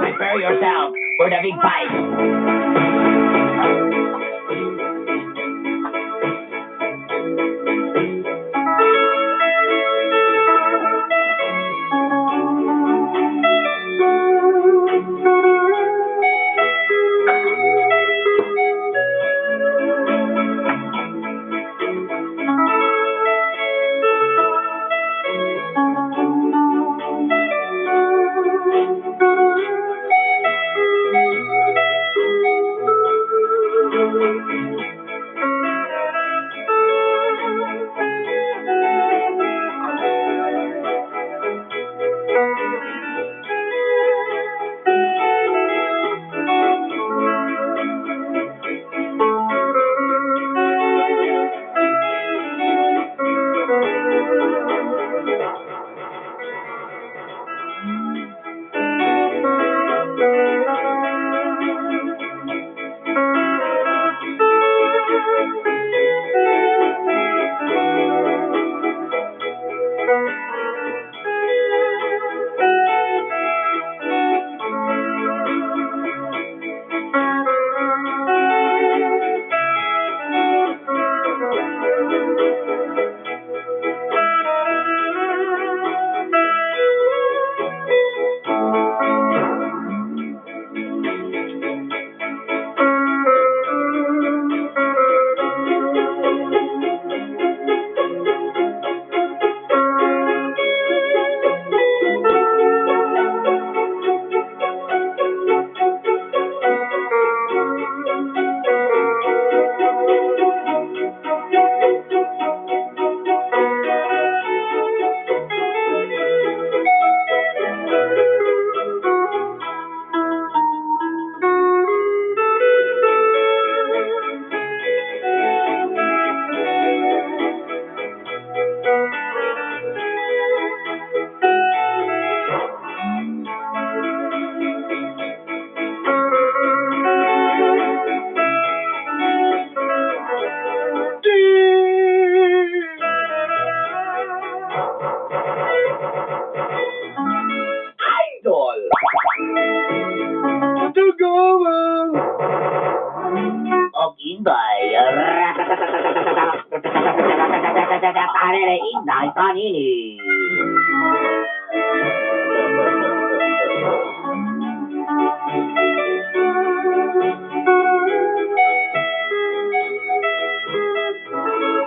Prepare yourself for the big fight. Idol! Tugawan! Og Inday. Inday kanini.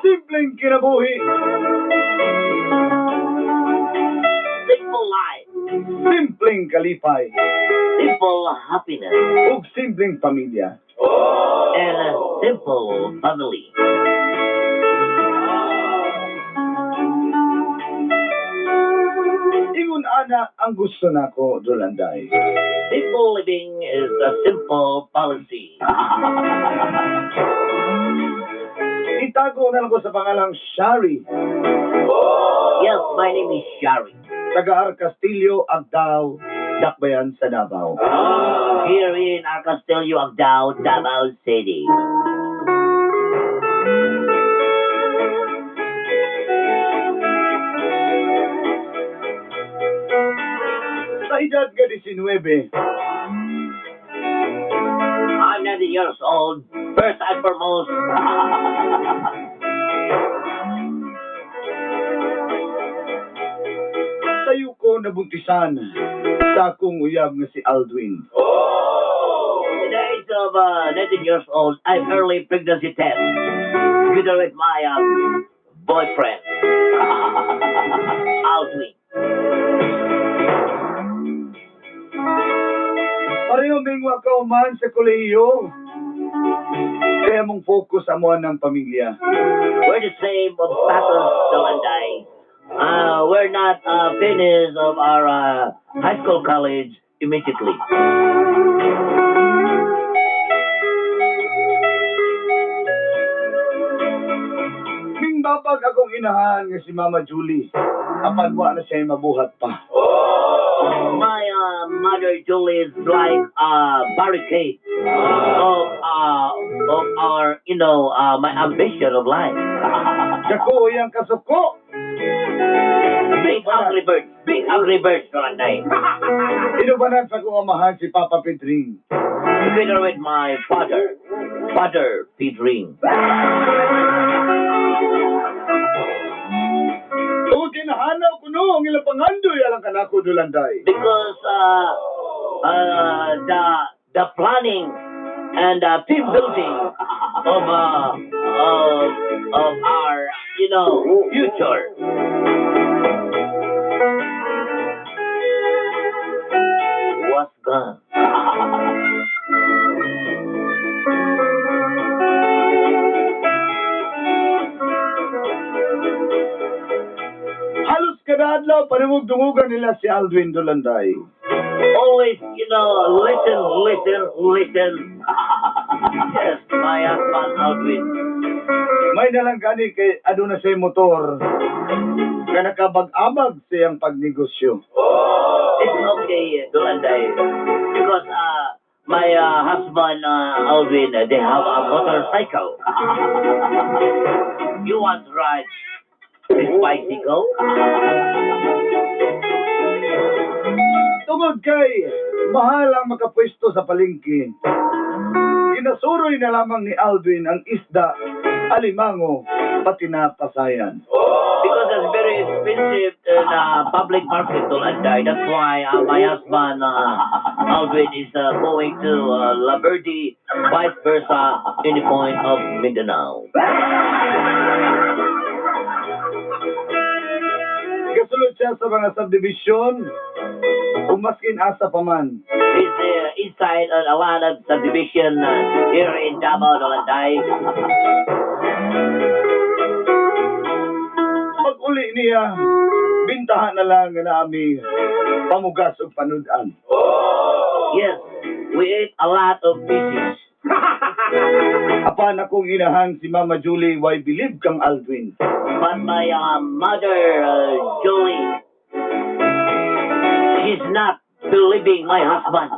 Simpleng kinabuhi, Simple life. Simpleng kalipay, Simple happiness. Ug simpleng pamilya. And a simple family. Ingon ana ang gusto nako, Dolanday. Simple living is a simple policy. Itago na lang ko sa pangalang Shari, Yes, my name is Shari. Taga Castillo, Agdao, Dakbayan sa Davao. Here in Arcastillo, Agdao, Davao City. Sa edad nga 19, I'm 19 years old. First and foremost, sayo ko nabuntisan sa akong uyab nga si Aldwin. At the age of 19 years old, I'm early pregnancy test together with my boyfriend, Aldwin. Pareho mingwa ka man sa kolehiyo. Kaya mong focus amuan ng pamilya. We're the same of status, Dolanday. We're not finished of our high school college immediately. Mingbabag akong inahan nga si Mama Julie. Apan wa na siya mabuhat pa. My mother Julie is like a barricade of our my ambition of life. Dako iyang kasuko. Big ugly bird. Big ugly bird, Dolanday. Inubanan sa akong amahan si Papa Pedring. Together with my father, Father Pedring. Ug kinahanaw kuno ang ilang pangandoy alang kanako, Dulanday. Because the planning and team building of our future was gone. Halos kada adlaw parimog dungugan nila si Aldwin, Dulanday. Always, listen, listen, listen. Yes, my husband Aldwin. May nalang gani kay aduna siya motor nga nakabag-abag sa iyang pagnegosyo. It's okay, Dulanday, because my husband Alvin, they have a motorcycle. You want to ride this bicycle? Tungod kay mahal ang makapwesto sa palengke, ginasuroy na lamang ni Aldwin ang isda, alimango, pati na pasayan. Because it's very expensive in public market, Dulanday. That's why my husband Alvin is going to Laverty, vice versa, in the point of Mindanao. Gasulod siya sa mga subdivision o maskin asa pa man. He's inside a lot of subdivision here in Davao, Dulanday. Pag uli niya, bintahan na lang nga naami pamugas og panudan. Yes, we ate a lot of fishes. Apan akong inahan si Mama Julie way believe kang Aldwin. But my mother, Julie, she's not believing my husband.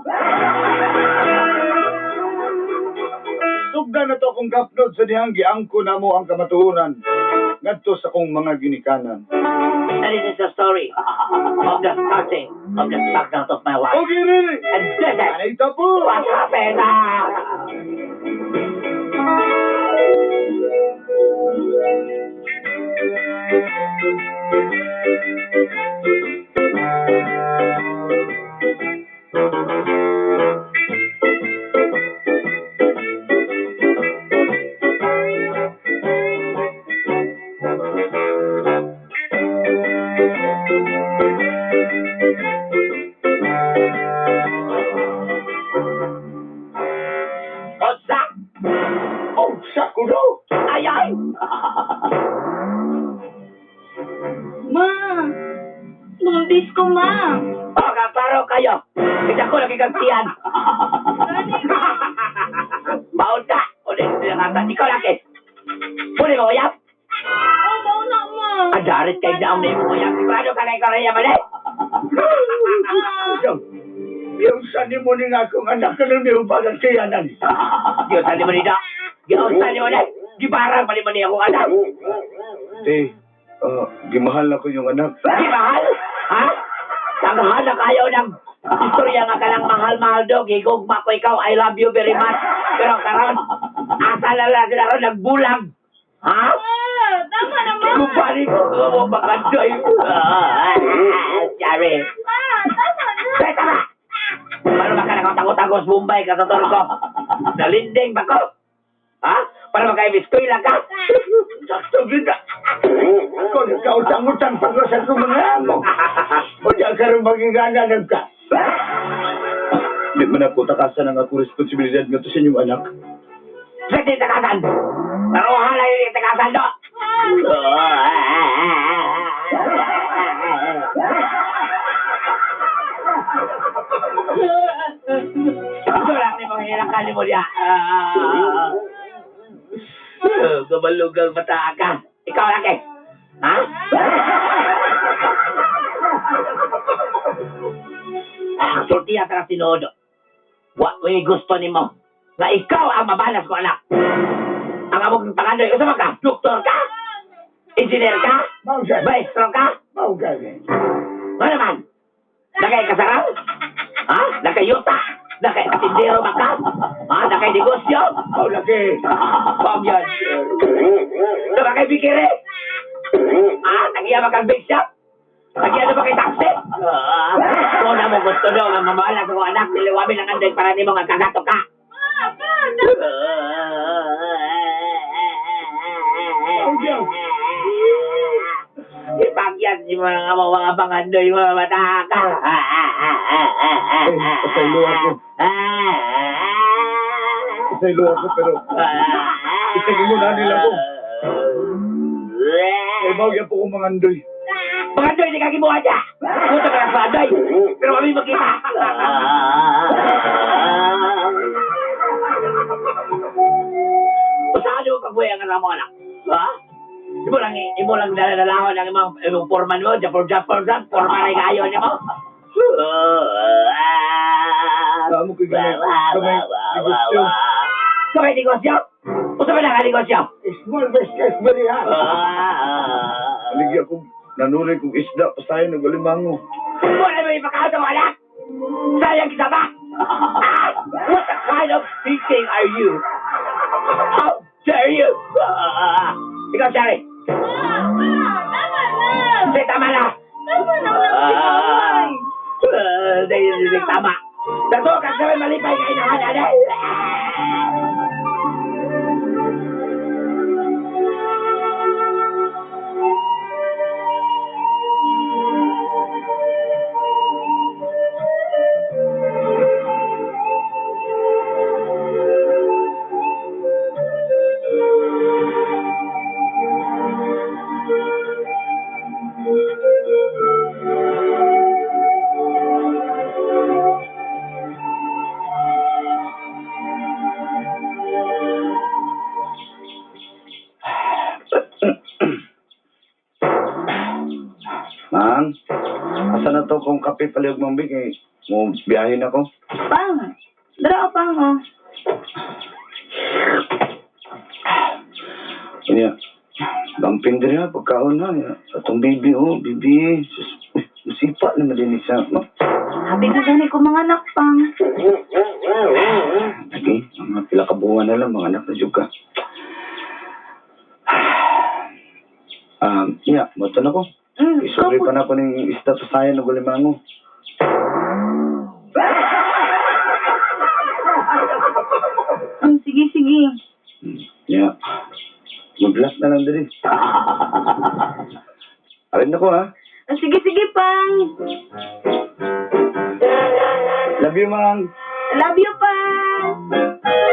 Sugdan na to akong gapnod sa dihang giangko namo ang kamatuoran ngadto sa akong mga ginikanan. And this is the story of the starting of the stagnant of my life. Okay, really? And this is Anay tapo! What happened. Ah! Unsa? Oh, sa kuno! Ay, ay! Ma, buntis ko, ma. Oh, kaklaro kayo. Kita ko lagi kang tiyan. Gani, ma. Maunta! Ulit, ata. Ikaw lagi. Puli mo, uyap. Oh, baw na, ma. Adarit kay daong na imong uyap. Sigurado ka na ikaw na yaman eh. Ah, Yung sa ni mo ni nga akong anak ka nang niubagan siyanan. Diyos, saan mo nida? Diyos, saan mo na? Gibarang pa mo niya akong anak. Te, gimahal ako yung anak. Di mahal? Ha? Tanghal na kayo ng istorya nga kanang mahal-mahal dog. Higugma ko ikaw. I love you very much. Pero karon, asa na lang sila ron nagbulag. Ha? Ma, tama na, ma. Kumpare ko, mo makandoy. Sorry. Ma, tama na. Teka na! Para baka nakatago-tago sa Bombay ka sa ko. Nalinding ba ko? Ha? Para maka-eskwela ka? Sakto gid. Ako nagkautang-utang pa ko sa akong mga amo. O di karon magigana ng ka. Di man ako takasan ang akong responsibilidad ngadto sa inyong anak. Pwede takasan! Taruhan na yung takasan do! Ma, Ito lang ni mga hirakan ni mo niya. Gumalugang mata ka. Ikaw laki. Ha? Sultiya ka na tinuod. Wa may gusto nimo. Nga ikaw ang mabalas ko anak. Ang among pangandoy, usa man ka? Doktor ka? Engineer ka? Mao gani. Maestro ka? Mao gani. Ano naman? Nakay kasarang? Ha? Nakayuta? Nakay tindero ba ka? Ha? Nakay negosyo? Mao lagi. Bom yun. Diba kay Bikiri? Ha? Nagiya ba kang big shop? Nagiya na ba kay taxi? Ah, kung na mo gusto daw nga mamahala sa kong anak, niliwamin ang anday para nimo nga kagato ka. Ma, pa, tama. Ipagyan si mga mga pangandoy mga bata ka. Eh, pasaylo ako. Pasaylo ako pero isagin mo na nila ko. Eh, mao gyud po kong mga andoy. Pangandoy, di ka kibuha niya. Puta ka lang sa andoy. Pero kami magkita. Saan mo pagbuhay ang anak mo, anak? Ha? Imo lang daladalahon ang imong foreman mo, japor japor jap, foreman ay kayo niya mo. Tamo ko gamay gamay negosyo. Kamay negosyo? Usa ba na ka negosyo? Small business ba niya? Aligya ko nanuri kong isda pasayon og alimango. Wala mo ipakaon sa mga anak? Sayang kita ba? Ah! What kind of teaching are you? How dare you? Ah! Ikaw, Shari. Ma, pa, tama na. Hindi, tama na. Tama na lang si Mamay. Ah, Hindi, hindi, hindi, tama. Dato, kasi may malipay kayo na hananay. Ma'am, asa na to kung kape palihog Ma'am Vic eh. Mo biyahe na ko. Pang, dara pang oh. Kanya, gamping din ha, pagkaon na. Atong bibi oh, bibi. Sus, uy, musipa naman din siya. No? Happy na gani ko mga anak pang. Okay, mga pila ka buwan na lang, mga anak na jud ka. Yeah, moto na ko. Isuri pa na ko ning isda pasayan og limango. Sige, sige. Yeah. Mag-last na lang diri. Alin na ko ha. Sige, sige, pang. Love you, Mang. Love you, pang.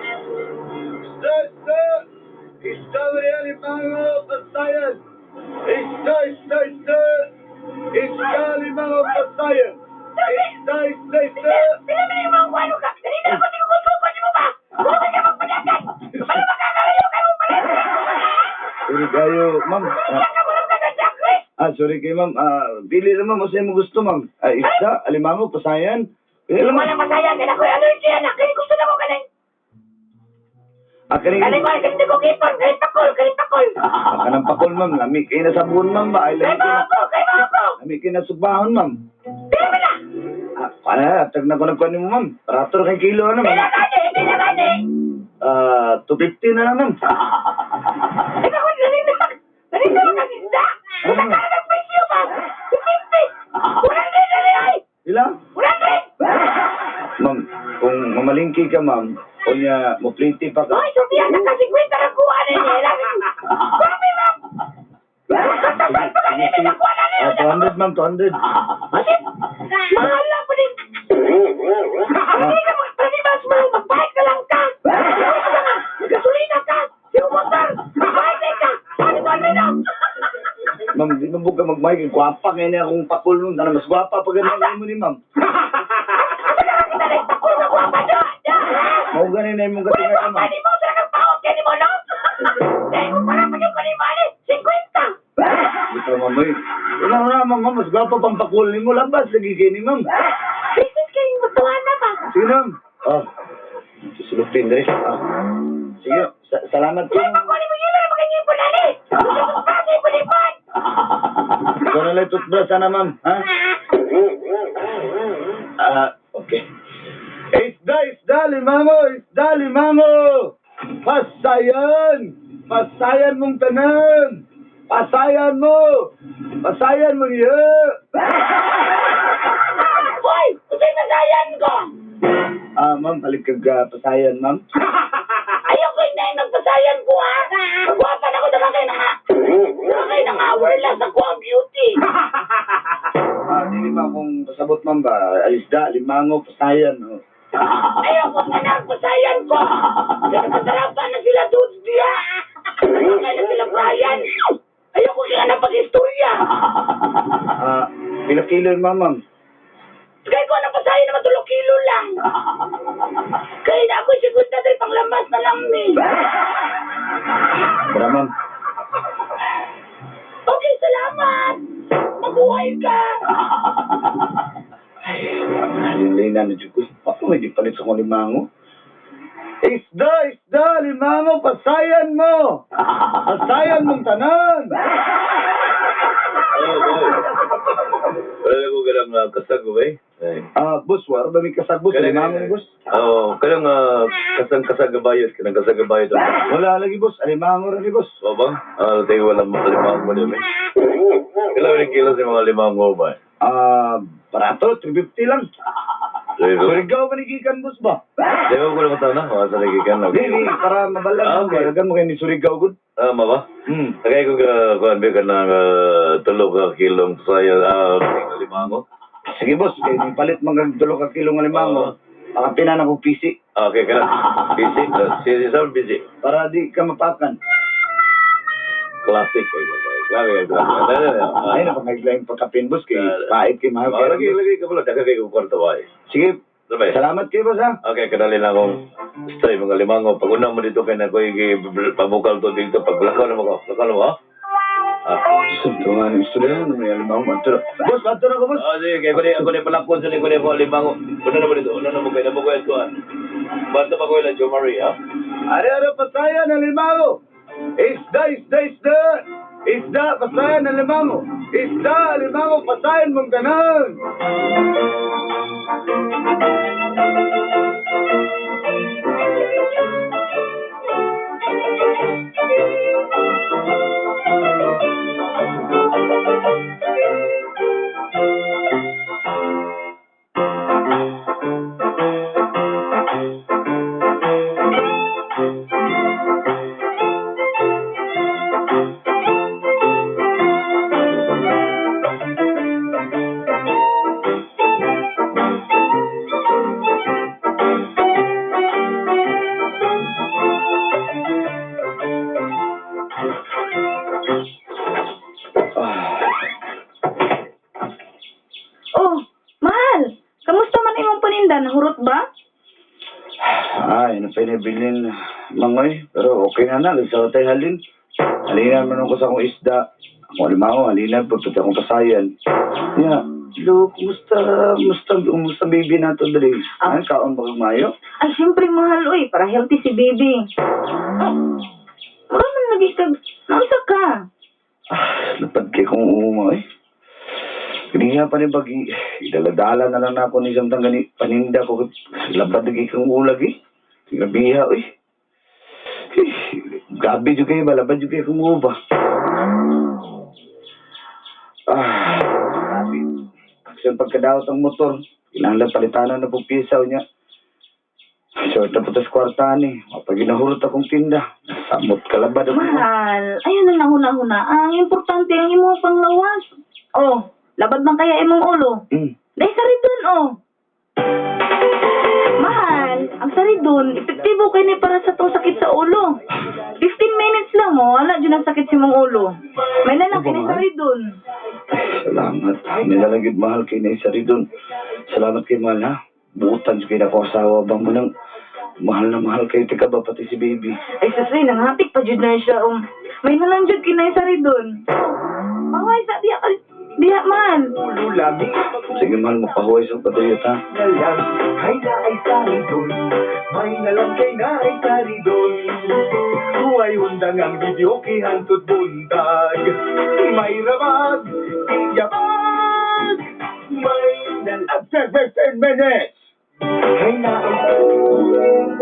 Isda, isda! Isda, limango, pasayan! Isda, isda, isda! Isda, limango, pasayan! Isda, isda, isda! Sila na yung mga kwano ka! Dali na ako, tinukot-tukot mo ba? Huwag ka magpadagan! Para makakalayo ka mo pala! Sorry kayo, ma'am. Ah, Ka mo lang kagadyak, eh! sorry kayo, ma'am. Ah, pili lang, ma'am. Kasi mo gusto, ma'am. Ah, isda, alimango, pasayan. Pili lang, ma'am. Wala masaya, kaya ko allergy, anak. Kaya gusto na ko kaning. Ah, kaning... Kaning ko, kaning ko kipon, kaning pakol, kaning pakol. Ah, kanang pakol, ma'am. Lami kayo na sabon, ma'am ba? Ay, Kay lami kayo na... ko, kay ko. Lami kayo na sugbahon, ma'am. Pila ba na? Ah, para, tag na ko nagkuhan mo, ma'am. Parator kay kilo, ano, Pila ma'am. gani, pila gani. Ah, 250 na lang, ma'am. Ikaw, dali na. Pila ka ng presyo ba? 50! 100 na rin ay! Ila? 100! Ma'am, kung mamalingki ka, ma'am, o niya, mupliti pa ka. Ay, Sophia, naka-50 na kuha na niya. Grabe, ma'am! Katabay pa ka nila, nakuha na niya. Ah, 200, ma'am, 200. Kasi, mahal na po din. Hindi ka magpanimas, mahal. Magbayad ka lang ka. Gasolina ka. Yung motor. Magbayad din ka. Ano ba nila? Ma'am, di mo ka magmay, kay gwapa ngayon niya akong pakul nun. Ano, mas gwapa pa ganun mo ni ma'am. Asa ka kita rin? Pakul na gwapa niya. Mao ganin na imong Uy, katinga ka, gwapa ma'am. ni mo. Saan ang paot ka ni mo, no? Eh, kung parang pag yung kanimali, 50. Di pa, ma'am, eh. Wala na, ma'am, ma'am, mas gwapa pang pakul ni mo. Labas, lagi kayo ni ma'am. Business kayong magtawa na ba? Sige, ma'am. Ah, susulupin, dre. Ah. Sige, salamat po. Uy, pakunin mo yun na maganyipon na ni. Kasi ipon-ipon. Ikaw na lang toothbrush sana, ma'am. Ha? Ah, okay. Isda, isda, limango, isda, limango! Pasayan! Pasayan mong tanan! Pasayan mo! Pasayan mo niya! Hoy, usay masayan ko. Ah, ma'am, palig kag pasayan, ma'am. Ayoko na yung nagpasayan ko ha. Magwapa na ko na kayo na nga. Kayo na nga hourless ako ang beauty. Ah, dili ba akong pasabot, ma'am ba? Isda, limango, pasayan. Oh. Ayoko na nagpasayan ko. Kaya napasarapan na sila dudes diya. Kaya na sila Brian. Ayoko kaya na pag-istorya. Ah, pila kilo yun, ma'am, ma'am? Kaya ko na pasayan naman tulo kilo lang. Kaya na ako segunda tayo panglamas na lang ni. Tara, ma'am. Okay, salamat. Mabuhay ka. Halin-lina na dyan ko. Ako may di palit sa kong limango. Isda, isda, limango, pasayan mo! Pasayan mong tanan! Oh, boy. Wala ko galang kasag, eh. Ay. Ah, boss, wala ba may kasag, boss? Kanang- Alimango, boss? Oo, kanang kasang kasag gabayot, kanang kasag gabayot. Wala lagi, boss. Alimango rin, boss. O ba? Ah, tayo walang mga limango niya, eh. Ilan yung kilo sa mga limango ba? Ah, barato, 350 lang. Surigao ba ni gikan, boss ba? Di ba ko lang na? Mga sa nagikan. Di, di, para mabalan. Ah, okay. Balagan mo kayo ni Surigao, good. Ah, maba? Hmm. Kaya ko ka, kuhan ba ka ng tulo ka kilong saya, limango? Sige, boss. Kaya ni palit mga tulo ka kilong alimango. Baka pinan akong pisi. Ah, okay, kaya. Busy? Busy, saan busy? Para di ka mapakan. Classic. Eh, grabe, grabe. Ay, napangaglaing pagkapin, boss. Kay pait kay mahal. Ah, lagi, lagi ka pala. Daga kayo kwarto ba eh. Sige, Sabay. salamat kayo, boss, ha? Okay, kadali na akong stay mga limango. Pag una mo dito kay na ko pabukal to dito. Pag lakaw na mo ko. Lakaw na mo, ha? Ah. Suntungan, gusto na yun. May alimango, ato na. Boss, ato na ko, boss. Ah, sige, kay ko ni palakon sa ni ko ni po limango. Una na mo dito, una na mo kay na mo ko ito. Basta pa ko ila Jo Marie, ha? Are, are, pasayan, alimango! Isda, isda, isda! Isda, pasayan, alimango! Isda, alimango, pasayan mong ganan! Ah, Oh, mahal. Kamusta man imong paninda? Nahurot ba? Ay, ano pa inabilin, mangoy. Pero okay na na, sa tayo halin. Halinan man ako sa akong isda. Akong alimango, halinan, pagpati akong pasayan. Yeah. Lo, kumusta, kumusta, kumusta baby nato dali? Ay, kaon ba kag mayo? Ay, siyempre mahal, uy. Para healthy si baby. Oh, mura man lagi kag... Naunsa ka? Ah, lapad kay kong uma eh. Kaniya pa ni bagi, idaladala na lang na ako ni isang gani paninda ko. Lapad lagi kang ulag eh. Grabiha eh. Eh, Grabe jud kayo ba, lapad jud kayo kong uba. Ah, grabe. Kasi pagkadawat ang motor, kailangan palitanan na pong pisaw niya. Short na po tas kwarta ni. Mapag ginahurot akong tinda. Samot kalabad ako. Mahal, ayun na lang huna-huna. Ang importante ang imong panglawas. Oh, labad man kaya imong ulo. Dahil saridon, oh. Mahal, ang saridon, epektibo kay ni para sa tong sakit sa ulo. 15 minutes lang mo, wala dyan ang sakit sa imong ulo. May nalang Ano ba, kini mahal? saridon. Ay, salamat. Nilalagid mahal kay na isa rin. Salamat kay mahal ha. Butan kay na ko asawa bang mo nang mahal na mahal kay tika ba pati si baby. Ay, susoy, nanghatik pa jud na siya. May nalang jud kinay saridon. Oh, paway sa diha ka, diha mahal. Sige mahal, mapahuway sa patuyot ha. Kay na ay saridon, may nalang kay na ay saridon. Huway undang ang video kay hantod buntag. May rabag, iyabag, may nalang After 15 minutes! kay na ay saridon.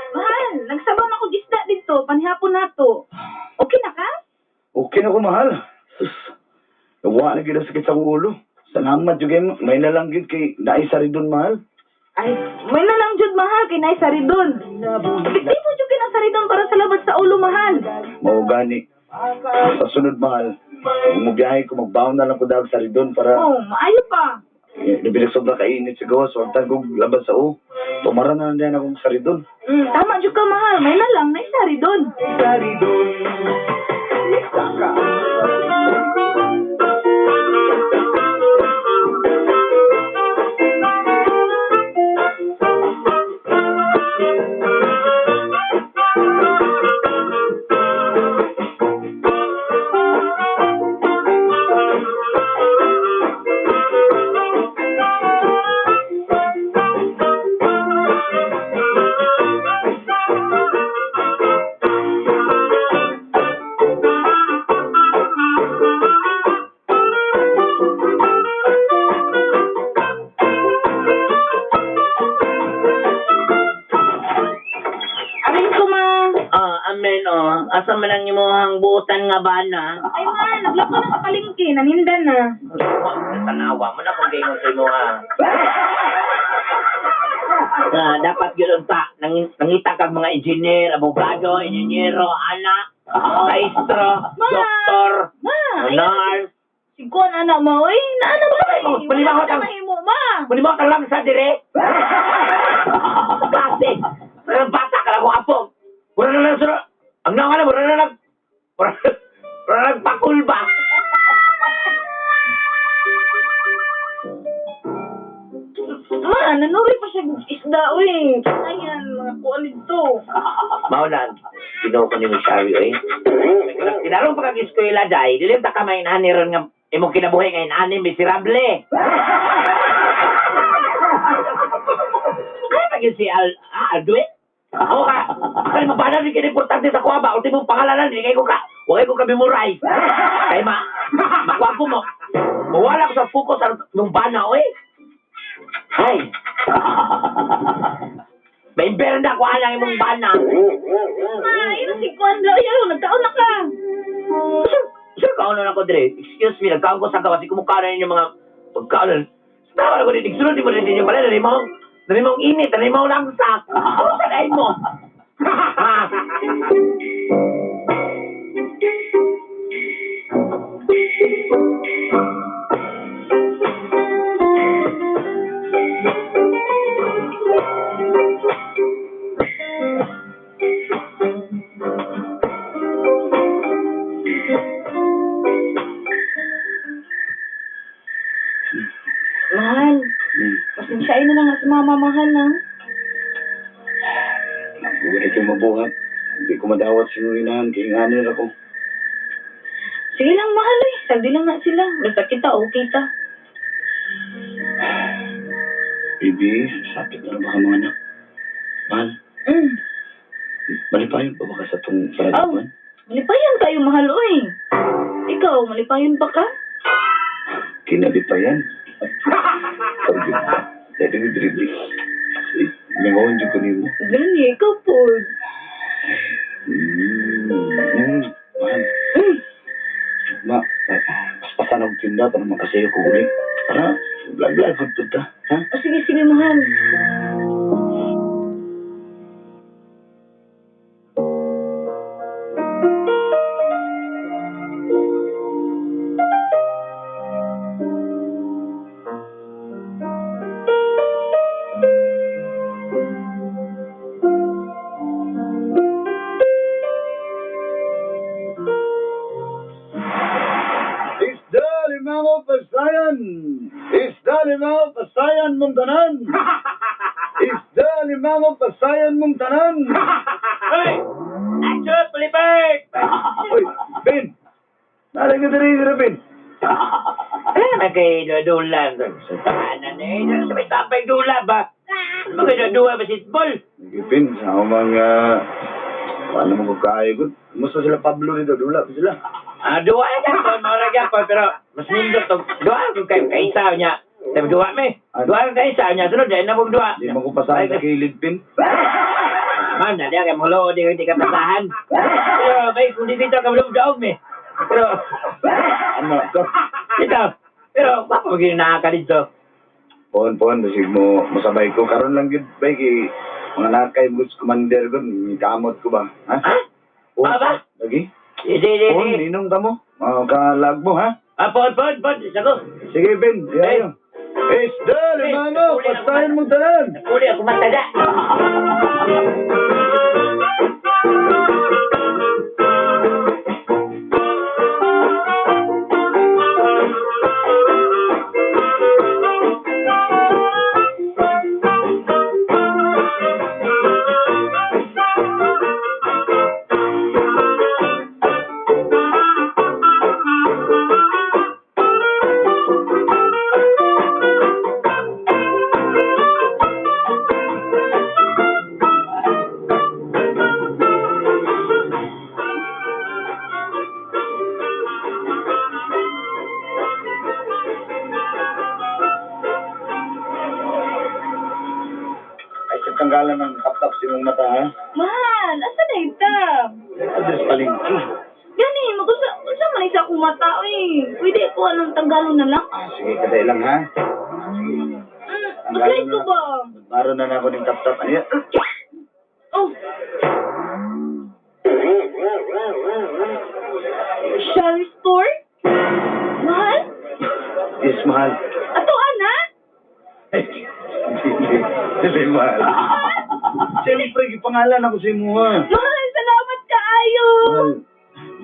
Mahal, nagsabaw na ko gisda dito, panihapon na to. Okay na ka? Okay na ko mahal. Sus, nawa na gid ang sakit sa akong ulo. Salamat jud kay may nalanggit kay naisa rin dun mahal. Ay, may nalang jud mahal kay nay saridon. Epektibo jud kay saridon para sa labad sa ulo mahal. Mao gani. Sa sunod mahal, kung mubiyahe ko magbaon na lang ko dahil sa ridon para Oh, maayo pa. eh, labi na sobra kainit sa gawas, wag kong laban sa o. Tumara na lang din akong saridon. Tama jud ka mahal, may nalang nay saridon. Saridon. Saka. Arin ko ma. Ah, amen oh. Asa man ang imuhang buutan nga bana? Ay ma, naglako na sa palengke, naninda na. Tanawa mo na kung gayon sa imuha. Na dapat gyud unta nangita kag mga engineer, abogado, inhinyero, anak, maestro, Ma! doktor, Ma, ay, nurse. siguan ana ma oy, naana ba Ay, kay? palibahot Wala ang- na mahimo ma. Muli mo kang lamsa dire. Klase. Parang bata ka lang ako apog. Mura na lang sura. Ang naong na, mura na lang. Mura mura na lang pakul ba? Ma, nanuri pa siya isda oy. Ayan, mga kuan dito. Maulan, Ginoo ko ni Shari, oy. Kinarong pa kag eskwela day, dili ta ka mainani ron nga imong kinabuhi nga inani miserable. Kaya pa gyud si Al ah, Aldwin? Ako ka, akal mo ba na kini importante sa kuha ba? Ultimo pangalanan di kay ko ka. Wa kay ko ka memorize. Kay ma makuha ko mo. Mawala ko sa focus sa nung bana oy. Ay. May imperna ko anang imong bana. Ma, ayun si kuan daw, ayaw, nagkaon na ka. Sir, sir, kaon na ako dire. Excuse me, nagkaon ko sa gawas. Kumukha na ninyo mga pagkaon. Tawa na ko din. Sunod mo din ninyo pala. Nalimang init, nalimang langsa. Ano sa dahil mo? Ha? Mahal, pasensyain na lang si mama, mahal na. Nabuhay kayo mabuhat. Hindi ko madawat sa iyong inahan, kay nganin ako. Sige lang, mahal eh. Sagdi lang na sila. Basta kita, okay ta. Baby, sapit na lang baka mga anak. Mahal, malipayon pa ba ka sa itong panagapan? Malipayan kayo, mahal, oy. Ikaw, malipayon pa ka? Kinalipayan. Pagod pa. Dahil ko diri. Mingawan dyan ko nimo. Gani, ikaw po. Mahal. Ma, paspasan akong tinda para makasayo ko uli. Para, vlog-vlog ko ta. Ha? O sige, sige, mahal. Isda limango pasayan! Isda limango pasayan mong tanan! Isda limango pasayan mong tanan! Hey! Action, Palibert! Uy, Ben! Nalay ka diri, diri, Ben! Ano na kay Dula? Sa tahanan eh. Sa may tapay Dula ba? Ano ba kay Dula ba sitbol? Sige, Ben, sa akong mga... Paano mo ko kaya ko? Musta sila Pablo nito? Dula pa sila. Ah, duwa na ko, mga lagyan ko, pero mas nindot to. Duwa ko kay kaisa niya. Sabi duwa me. Duwa ko kaisa niya. Sunod dahil na mong duwa. Di mo ko pasahan sa kilid, Ben. Man, na diya kay mulo, di di ka pasahan. Pero may kung di dito ka mulong daog me. Pero Ano ka? dito. Pero pa maging nakaka dito. Pon, pon, basig mo, masabay ko. Karon lang yun, bay, kay mga nakay goods commander ko, kamot ko ba? Ha? Ha? Pon, Ah, ba? Lagi? Di di di. Pon, ninong ka mo. Mga kalag mo, ha? Ah, pon pon pon. Sago. Sige, Ben. Hey. Ayo. Isda, limango, Hey, pasahin mo tanan. Uli ako matada. Ay, sa tanggalan ng kaptap si mong mata, ha? Mahal, asa na ita? Address palengke. Gani, magusa, unsa man isa akong mata, oy. Pwede ko anong tanggalon na lang. Ah, sige, kaday lang, ha? Mag-live ko ba? Baro na na ako ng kaptap. Ano yan? Oh. Shall store? Mahal? Yes, mahal. Ato, ana? Hindi, hindi, mahal. Siyempre, gipangalan ako sa imo, ha? Mahal, salamat kaayo. Mahal,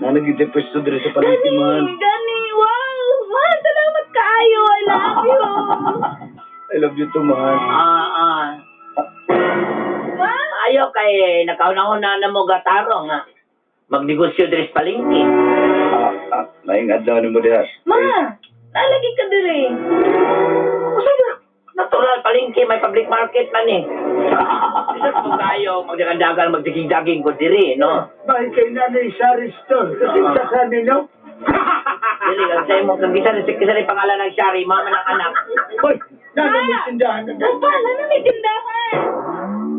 nalagid yung pwesto diri sa palengke, Gani, mahal. gani, wow. Mahal, salamat kaayo. I love you. I love you too, mahal. Ah, ah. Mahal? Ayo kay nakauna-una na mo gatarong nga. Magnegosyo diri sa palengke. Ah, ah, maing adlaw nimo diha. Ma, nalagi ka dire. Usa na natural palengke may public market man eh. Isa po kayo magdagandagan magdaging-daging ko diri no. Bakit kay nanay Sari Store? Kasi sa kanino? Dili kang sa imong kang gisa kisa ni pangalan ng Shari, mama ng anak. Hoy, nanay mo tindahan na. Opa, nana may tindahan.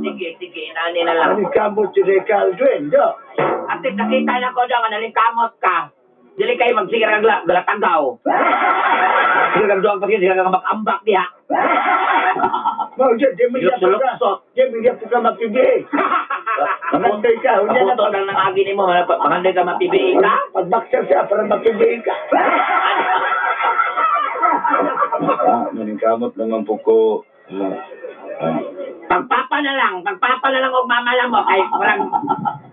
Sige, sige, inani na lang. Ano kamot si Recaldo, do? Ate, nakita na ko daw nga nalingkamot ka. Dili kayo magsigar kag galatagaw. Sige kag duwag pa sige kag mag-ambak diha. Mao dyan, di mo niya Sulok, ka. sulok. Di mo niya ka mapibili. Mamanday ka, hunya na Mabuto lang ng agi nimo, mahanday ka ma-PBA ka. Pagbaksa siya para mapibili ka. Ah, naningkamot naman po ko. Ah, ah, Pagpapa na lang, pagpapa na lang og mama lang mo kay walang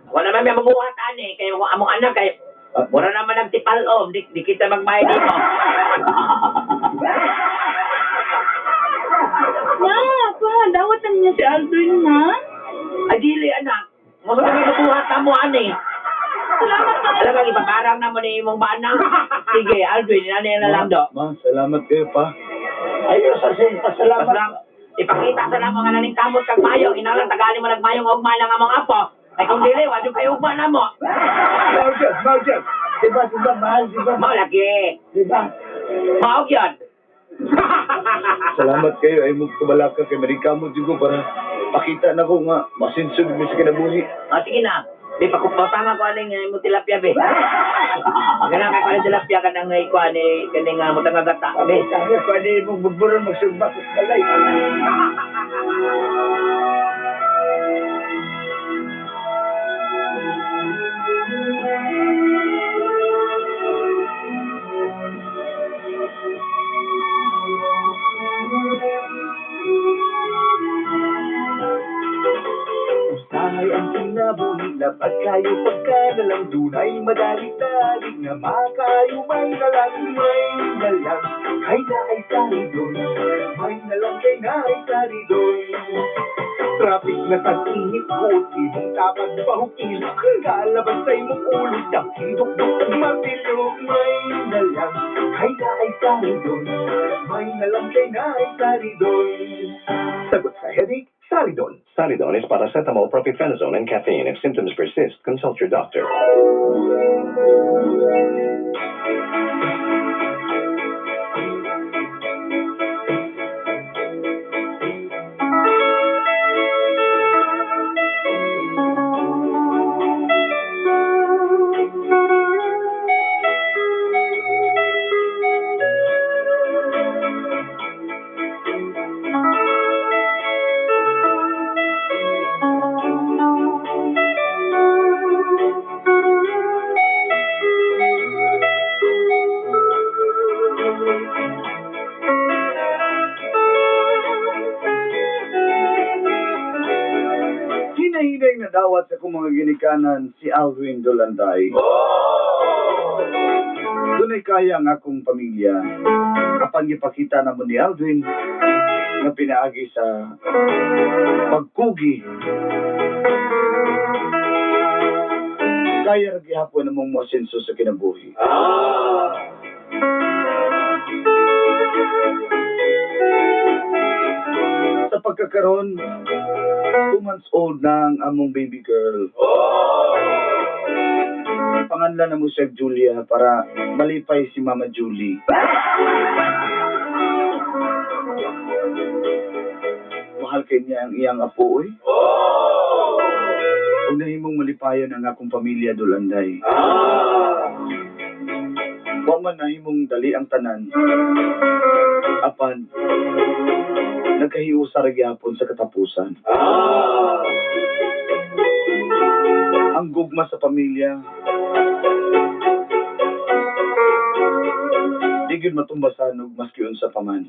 wala man may mabuhat ani kay among among anak kay wala naman nagtipalom, di, di kita magmay dito. Ma, pa, dawat na niya si Aldrin, ha? Ay dili anak. Mo sa mga mabuhat na mo ani. Salamat kaayo. Alam ka, ipaparang na mo ni imong bana. Sige, Alvin, inani na lang do. Ma, salamat kayo pa. Ayos sa sing pasalamat. Pasalamat. Ipakita sa namo nga naning kamot kag mayo, inalang tagali mo nagmayong ugma lang among apo. Ay kung dili, wa jud kay ugma namo. Mao jud, mao jud. Diba, diba, mahal, diba? Mao lagi. Diba? Mao gyud. Salamat kayo ay mo kabalaka kay marikamo jud ko para pakita na ko nga masinsod mi sa kinabuhi. Ah, sige na. Di pa kupautangan ko aning imong tilapia be. Kana kay kuan tilapia kanang ikuan ni kaning mutang nga gata. Be. Tama ko ani imong buburon magsugba sa balay. Usahay ang kinabuhi, lapad kayo pagka nalang dunay madali-dali na makayo may nalang, may nalang, kay naay saridon, may nalang kay naay saridon. Traffic na tag-init ko, imong tapad bahok ilok, kalabas sa imong ulo, dakidok-dok ang martilyo, may nalang, kay naay saridon, may nalang kay naay saridon. Sagot sa headache, Saridon. Saridon is paracetamol, propyphenazone, and caffeine. If symptoms persist, consult your doctor. Hinahinay na dawat sa akong mga ginikanan si Alvin Dolanday. Dunay kaya ang akong pamilya. Apan gipakita na mo ni Alvin nga pinaagi sa pagkugi. Kaya ra gihapon namong moasenso sa kinabuhi. Sa pagkakaroon, 2 months old na ang among baby girl. Panganlan na mo siya Julia para malipay si Mama Julie. Mahal kay niya ang iyang apo eh. Kung nahimong malipayon ang akong pamilya Dulanday. Wa man nahimong dali ang tanan. Apan, nagkahiusa ra gyapon sa katapusan. Ang gugma sa pamilya, di gyud matumbasan og maski unsa pa man.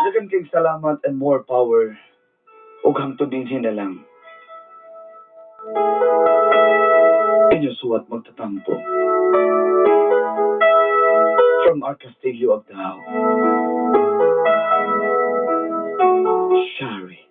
Dagan kay salamat and more power ug hangtod dinhi na lang. Inyo suwat magtatampo. From R. Castillo Agdao. Shari.